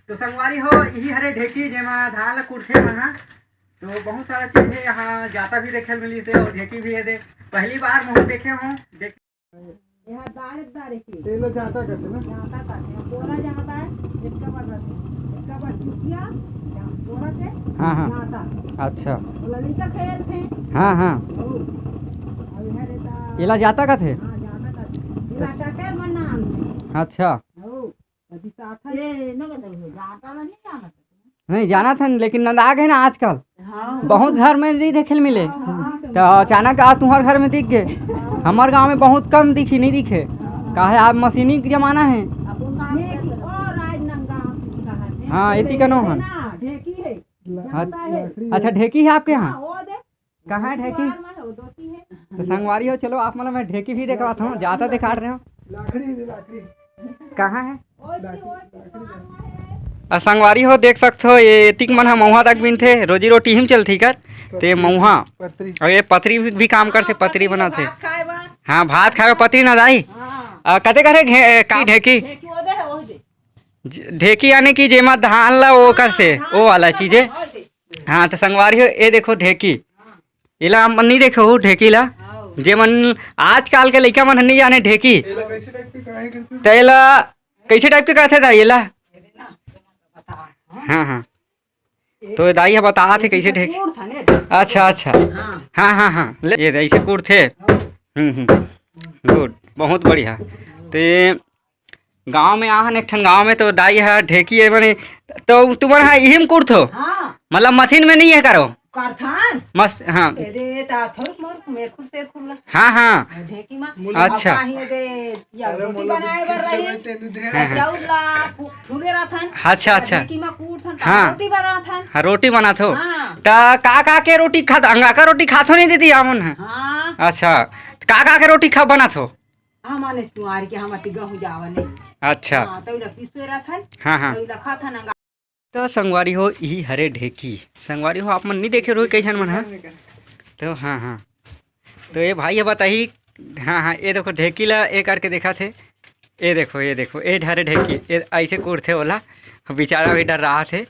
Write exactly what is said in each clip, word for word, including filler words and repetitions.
तो संगवारी हो, इही हरे ढेकी, जेमा धान ला कूटथे मन हा। तो बहुत सारा चीज हे यहाँ, जाता भी देखे ल मिलिस हे और ढेकी भी हे दे। पहली बार महूँ देखे हूँ, देख यहाँ दारे दारे के। तेलो जाता करते ना। जाता करते हैं। बोला जाता है, इसका बर रखे। इसका बर चुकिया, बोला के हाँ, हाँ। जाता। अच्छा। बोला लड़का खेल थे। हाँ, हाँ। ओ, अब यहाँ रहता। एला जाता का थे? हाँ, जाता करते। इला जाता है, मन ना आनते। अच्छा। ओ, अभी साथ है। ये, ये, ना, ना, ना, जाता ना, नहीं जाना। नहीं, जाना था, लेकिन नंदा गए ना आजकल। हाँ। बहुत घर में नहीं देखे ल मिले। हाँ, हाँ। तो अचानक आज तुम्हारे घर में दिख गए। हाँ। हमारे गांव में बहुत कम दिखी, नहीं दिखे। हाँ। काहे, आज मशीनी के जमाना है। अब वो काम करते हैं। और आज नंगा कहा थे। हाँ, एती कनो हन। ना, ढेकी है। हाँ। जानता है। अच्छा, ढेकी है आपके यहाँ? हाँ, वो दे। कहाँ है ढेकी? दीवार में है, वो धोती है। तो संगवारी हो, चलो आप मतलब मैं ढेकी भी देखवात हूँ, जाता दिखा रहे हो। लाकड़ी दे, लाकड़ी। कहाँ है? ओए, लाकड़ी, ओए, लाकड़ी दे। अ, संगवारी हो, देख सकत हो, ये एतिक मन ह मउहा तक बिनथे, रोजी रोटी इही म चलथे कर। ते पतरी, मउहा। पतरी। अउ ये पतरी भी, भी काम करथे, हाँ, पतरी पतरी बनाथे। भात खाए बर। हाँ, भात खाए बर पतरी ना दाई। हाँ। अ, कते करे घे-, का ढेकी? ढेकी वो दे है, वो दे। ज-, ढेकी यानी कि जेमा धान ला वो हाँ, करथे, हाँ, वो वाला वो चीज है। वो दे। हाँ, तो संगवारी हो, ये देखो ढेकी। हाँ। एला हमन नइ देखे हो ढेकी ला। हाँ। जेमन आजकल के लइका मन ह नइ जाने ढेकी। एला कैसे टाइप के काहे करथे? त एला कैसे टाइप के करथे दा एला? हाँ, हाँ। तो दाई ह बतात हे कैसे ढेकी। कूटथन, ए देख। अच्छा, अच्छा। हाँ। हाँ, हाँ, हाँ। ले, ये ऐसे कूटथे। हाँ। हम्म, हम्म। गुड, बहुत बढ़िया। ते गांव में आहन, एक ठन गांव में तो दाई ह ढेकी है, माने तो तुमन ह इही म कूटथो? हाँ। मतलब मशीन में नहीं है करो? करथन। मस-, हाँ। ए दे, ता थोड़क मोर, मेर खुर से खुर ला। हाँ, हाँ। ढेकी मा। अच्छा। अब काहे दे, या अरे रोटी मोला बनाए बर खींच के रही। बैठे नहीं दे। हाँ, हाँ। चाउर ला फू-, फूले रथन। अच्छा, अच्छा। ढेकी मा कूटथन, ता हाँ। रोटी बनाथन। हाँ, रोटी बनाथो। हाँ। ता का, का के रोटी खात, अंगा का रोटी खाथो नहीं दीदी, आमन है? हाँ। अच्छा। का, का के रोटी खा बनाथो? हमन तुआर के हम अति गहूं जावन नहीं। अच्छा। हाँ, तौला पिसवे रथन। हाँ, हाँ। तौला खाथन अंगा। त संगवारी हो, इही हरे ढेकी। संगवारी हो, आप मन नी देखे रहो कइसन मन ह। तो हाँ, हाँ। तो ये भाई ह बताही, हाँ, हाँ, ये देखो ढेकी ला ए करके देखा थे। ये देखो, ये देखो, ये हरे ढेकी, ये ऐसे कूटथे ओला। बेचारा भी डर रहा थे।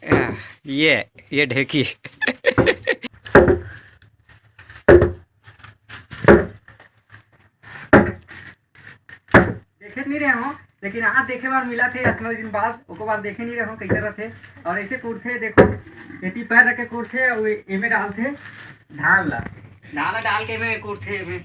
आ, ये, ये ढेकी। देखे नहीं रहे हो, लेकिन आज देखे बार मिला थे अतना दिन बाद, ओकर बाद देखे नहीं रहे हो कैसे रहते। और ऐसे कूटथे, देखो, एती पैर रख के कूटथे और एमे डालथे धान ला, धान ला डाल के एमे कूटथे, एमे